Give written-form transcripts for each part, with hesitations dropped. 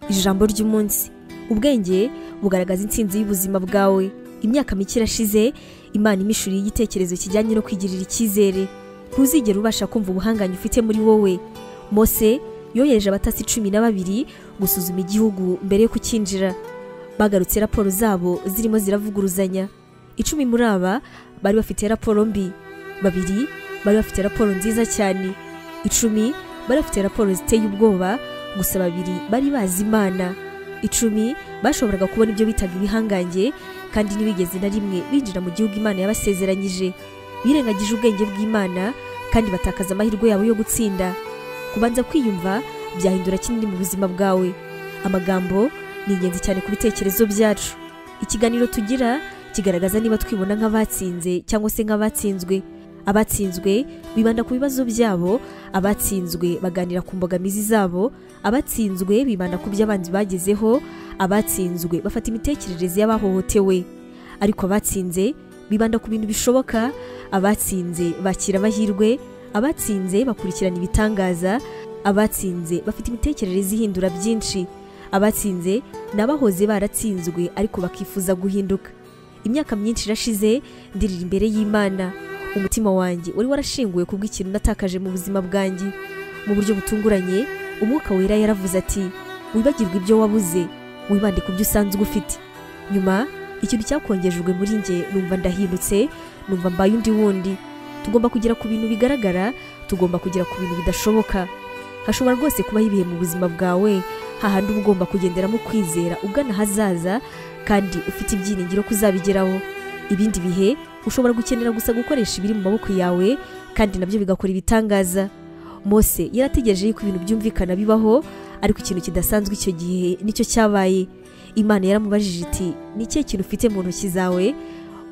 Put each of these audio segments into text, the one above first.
Ijambo ry'umunsi. Ubwenge bugaragaza intsinzi y'ubuzima bwawe. Imyaka mike irashize, Imana imishuriye igitekerezo kijyanye no kwigirira icyizere. Ntuzigera ubasha kumva ubuhangange ufite muri wowe. Mose yohereje abatasi 12 gusuzuma igihugu mbere yo kukinjira. Bagarutse raporo zabo zirimo ziravuguruzanya. 10 muri aba bari bafite raporo mbi, 2 bari bafite raporo nziza cyane, 10 bari bafite raporo ziteye ubwoba, gusa 2 bari bazi Imana. 10 bashoboraga kubona ibyo bitaga ibihangange, kandi ntibigeze na rimwe binjira mu gihugu Imana yabasezeranyije. Birengagije ubwenge bw'Imana kandi batakaza amahirwe yabo yo gutsinda. Kubanza kwiyumva byahindura kinini mu buzima bwawe. Amagambo ni ingenzi cyane ku bitekerezo byacu. Ikiganiro tugira kigaragaza niba twibona nk'abatsinze cyangwa se nk'abatsinzwe. Abatsinzwe bibanda ku bibazo byabo, abatsinzwe baganira ku mbogamizi zabo, abatsinzwe bibanda ku byo abanzi bagezeho, abatsinzwe bafata imitekerereze y'abahohotewe. Ariko abatsinze bibanda ku bintu bishoboka, abatsinze bakira amahirwe, abatsinze bakurikirana ibitangaza, abatsinze bafite imitekerereze ihindura byinshi. Abatsinze n'abahoze baratsinzwe ariko bakifuza guhinduka. Imyaka myinshi irashize ndirira imbere y'Imana. Umutima wanjye wari warashinguwe kubw'ikintu natakaje mu buzima bwanjye. Mu buryo butunguranye, Umwuka Wera yaravuze ati: wibagirwe ibyo wabuze, wibande ku byo usanzwe ufite. Nyuma ikintu cyakongejwe muri nge, numva ndahindutse, numva mbaye undi wundi. Tugomba kugera ku bintu bigaragara, tugomba kugera ku bintu bidashoboka. Hashobora rwose kubaho ibihe mu buzima bwawe hahandi uba ugomba kugenderamo kwizera ugana hazaza kandi ufite ibyiringiro kuzabigeraho. Ibindi bihe ushobora gukenera gusa gukoresha ibiri mu maboko yawe kandi nabyo bigakora ibitangaza. Mose yarategereje yuko ibintu byumvikana bibaho, ariko ikintu kidasanzwe icyo gihe nicyo cyabaye. Imana yaramubajije iti: ni ikihe kintu ufite mu ntoki zawe?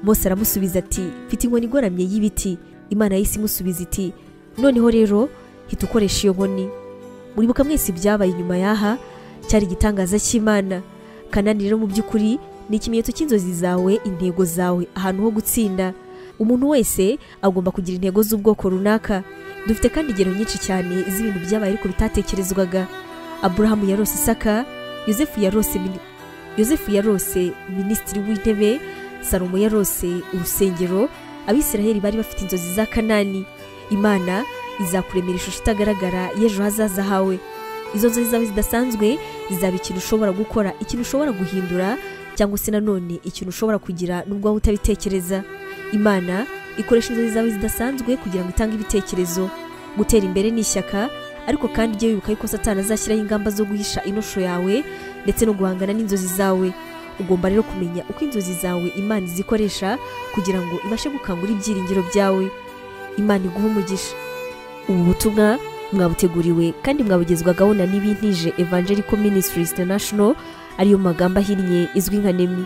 Mose aramusubiza ati: mfite inkoni igoramye y'ibiti. Imana yahise imusubiza iti: noneho rero hita ukoresha iyo nkoni. Muribuka mwese ibyabaye inyuma yaha, cyari igitangaza cy'Imana. Kanani rero mu by'ukuri ni ikimenyetso cy'inzozi zawe, intego zawe, ahantu ho gutsinda. Umuntu wese agomba kugira intego z'ubwoko runaka. Dufite kandi ingero nyinshi cyane z'ibintu byabaye ariko bitatekerezwaga. Aburahamu yarose Isaka, Yosefu yarose minisitiri w'intebe, Salomo yarose urusengero, Abisiraheli bari bafite inzozi za Kanani. Imana izakuremera ishusho itagaragara y'ejo hazaza hawe. Izo nzozi zawe zidasanzwe zizaba ikintu ushobora gukora, ikintu ushobora guhindura, cyangwa se nanone ikintu ushobora kugira nubwo wowe utabitekereza. Imana ikoresha inzozi zawe zidasanzwe kugira ngo itange ibitekerezo. Gutera imbere ni ishyaka, ariko kandi ujye wibuka yuko Satani azashyiraho ingamba zo guhisha inosho yawe ndetse no guhangana n'inzozi zawe. Ugomba rero kumenya uko inzozi zawe Imana izikoresha kugira ngo ibashe gukangura ibyiringiro byawe. Imana iguhe umugisha. Ubu butumwa mwabuteguriwe kandi mwabugezwagaho na Nibintije Evangelical Ministries International, ariyo magambo ahinnye izwi nka NEMI.